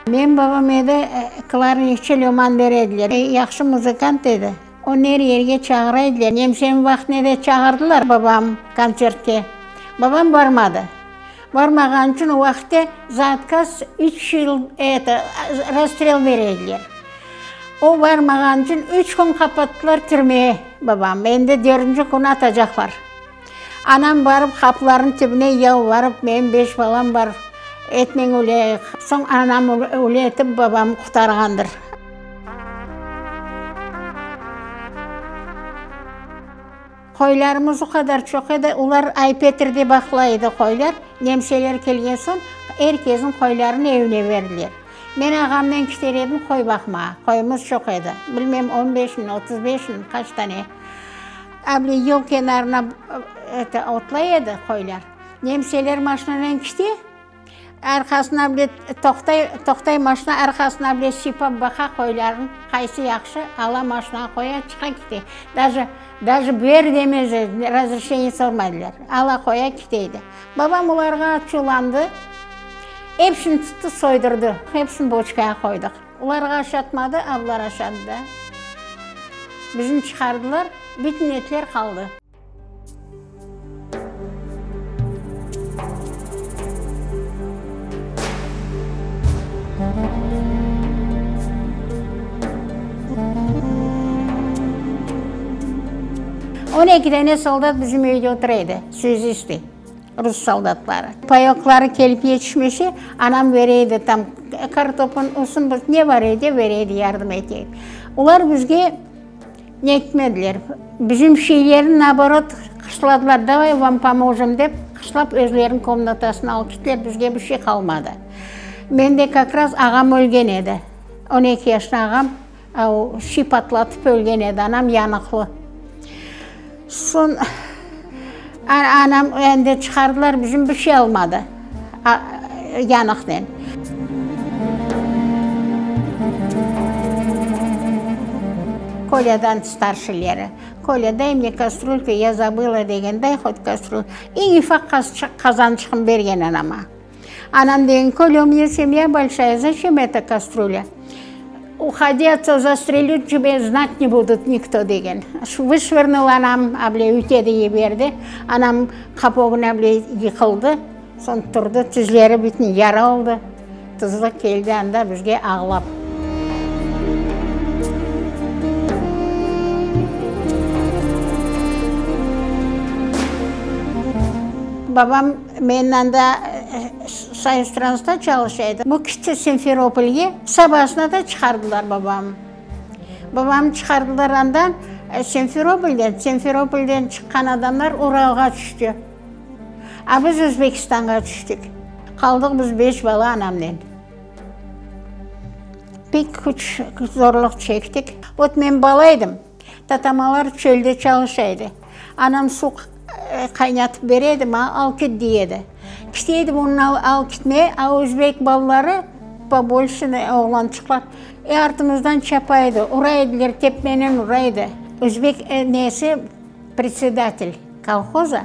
Menim babam edi, klarnetçi Löman der ediler. Yahşı muzıkant edi. Onı er yerge çağıra ediler. Nemseniñ vaqtında da çağırdılar babam kontsertke. Babam barmadı. Barmağanı içün o vaqıtte za otkaz üç yıl eto, rastrel bere ediler. O barmağanı içün üç kün qapattılar türmeye babamnı. Endi dördünci künü atacaqlar. Anam barıp qapılarnıñ tübüne yalvarıp, menim beş balam bar, etmeñ öyle. Soñ anam öyle etip babamnı qurtarğandır. Qoylarımız o qadar çoq edi, olar Ay-Petrde baqıla edi qoylar. Nemseler kelgen soñ er kesniñ qoylarını evine berdiler. Men ağamnen kiter edim qoy baqmağa. Qoyumız çoq edi. Bilmem, on beşmi, 35mi, qaç tane. Avle yol kenarına eto, otlay edi qoylar. Nemseler maşinanen kite, arqasına bile toqtay, toqtay maşina, arqasına bile sıypap baqa qoylarnıñ, qaysı yahşı, ala maşinağa qoya, çıqa kite. Daje, daje ber demez edi, razreşeniye sormaydılar. Ala qoya, kite edi. Babam olarğa açuvlandı, epsini tuttı, soydurdı. Epsini boçkağa qoydıq. Olarğa aşatmadı, avlar aşadı da. Bizni çıqardılar, bütün etler qaldı. 12 dane soldat bizim evde otura edi, svyazisti. Rus soldatları. Payokları kelip yetişmese, anam bere edi tam kartopın, olsun, biz ne bar edi, bere edi, yardım ete edi. Olar bizge ne etmediler, bizim şeylerni, naoborot, qışladılar, davay vam pomojem dep, qışlap özleriniñ komnatasına alıp kettiler, bizge bir şey qalmadı. Mende kak raz ağam ölgen edi, 12 yaşında ağam, o şiy patlatıp ölgen edi, anam yanıqlı. Soñ anam endi çıqardılar, bizim bir şey almadı yanıqnen. Kolyadan starşileri, Kolya, day mne kastrülku, ya zabıla degen, day hot kastrülku. Eñ ufaq qazançığım bergen anama. Anam degen, Kolya, u menya semya bolşaya, zaçem eta kastrülya? Uhodi otsa zastrelüt tebe, znat ne budut nikto degen. Vışvırnıl anam, able üytedi yiberdi. Anam qapı ögüne able yıqıldı. Soñ turdı, tizleri bütün yara oldı. Tızlı keldi anda bizge ağlap. Babam mennen anda Soyuztransta çalışa edi. Bu kitti Simferopolge, sabasına da çıqardılar babamnı. Babamnı çıqardılar andan, Simferopolden. Simferopolden çıqqan adamlar Uralğa tüşti. A biz Özbekistanğa tüştik. Qaldıq biz beş bala anamnen. Pek küç, zorluq çektik. Vot men bala edim, tatamalar çölde çalışa edi. Anam suv qaynatıp bere edi, maña al kit dey edi. Kite edim onı al kitmeye, a özbek balaları, pobolşe oğlançıqlar, e artımızdan çapa edi, ura ediler, tepmenen ura edi. Özbek nesi, predsedatel kolhoza,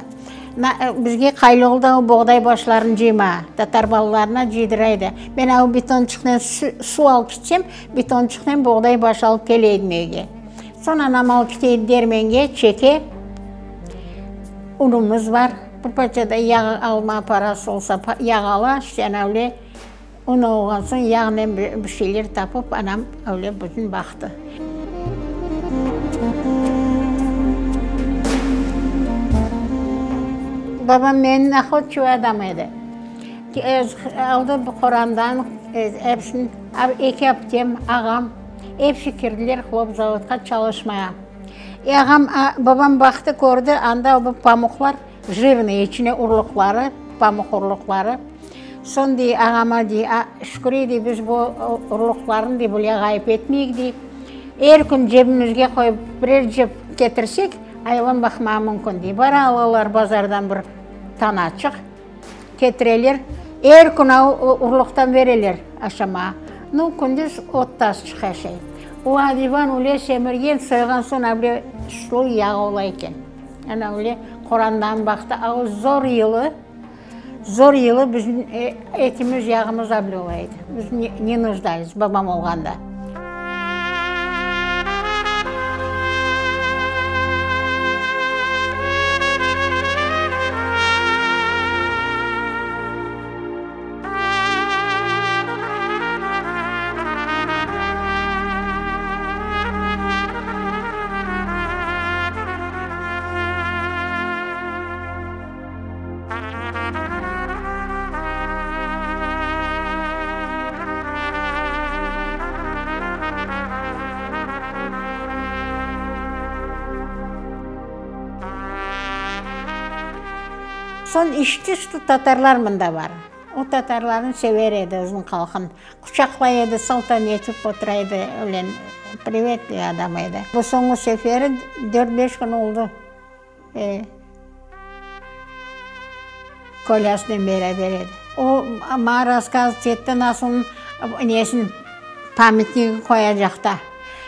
bizge Qaylolda boğday başlarını cıyma, tatar balalarına cıydıra edi. Men a betonçıqnen suv alıp kitsem, betonçıqnen boğday başı alıp kele edim evge. Soñ anam alıp kete edi dermenge, çeke, unumız bar, bir parça da yağ alma parası olsa, yağ ala, işte ana öyle un olğan soñ yağnen bir şeyler tapıp, anam öyle bizni baqtı. Babam menim nahodçivıy adam edi. Aldı qorandan episini, eki aptem, ağam. Episi kirdiler hlopzavodqa çalışmağa. E, ağam, babam baqtı, kördi, anda bu pamuqlar jırnıy, içine urluqları, pamuq urluqları. Soñ dey, ağama dey, Şüküri, dey, biz bu urluqlarnı, dey, böyle ğayıp etmeyik, dey. Er kün cebimizge qoyıp birer cep ketirsek, ayvan baqmağa mümkün, dey. Bara alalar bazardan bir tanaçıq. Ketireler, er kün urluqtan bereler aşamağa. Nu, kündüz ot taz çıqa şey. O adivan öyle semirgen, soyğan soñ avle şul yağ ola eken. Ana öyle qorandan baqtı, a o zor yılı. Zor yılı bizim etimiz, yağımız da bile ola edi. Biz ne nujdались, babam olğanda. Soñ işti, ştu tatarlar mında bar. O tatarlarnı sever edi, özüniñ halqın. Quçaqlay edi, saltan etip otura edi, öyle privetli adam edi. Bu soñu seferi dört-beş kün oldı. E, Kolyasınen beraber edi. O, maña rasskazıt etti, nasıl nesini, pamyatnigini qoyacaqta.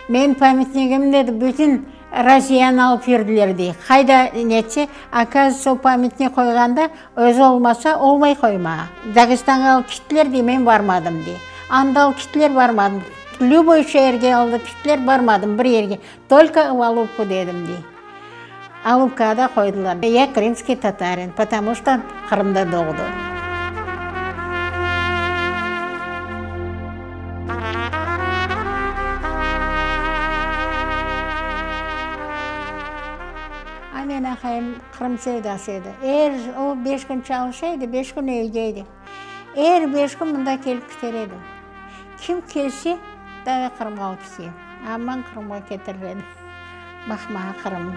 Menim pamyatnigim, dedi, bütün Rossiyanı alıp yürdiler, dey. Qayda netse, okazıvayıtsa, o pamyatnik qoyğanda, özü olmasa, olmay qoymağa. Dagestanğa alıp kettiler, dey, men barmadım, dey. Anda alıp kettiler, barmadım. Lüboy şeerge alıp kettiler, barmadım bir yerge. Tolko v Alupku dedim, dey. Alupkada qoydılar. Ya krımskiy tatarin, potomu şto Qırımda doğdı. A men aqayım Qırım sevdası edi. Er, o beş kün çalışa edi, beş kün evde edi. Er beş kün mında kelip kiter edi. Kim kelse, davay Qırımğa alıp keteyim. Aman Qırımğa ketirir edi. Baqmağa Qırım.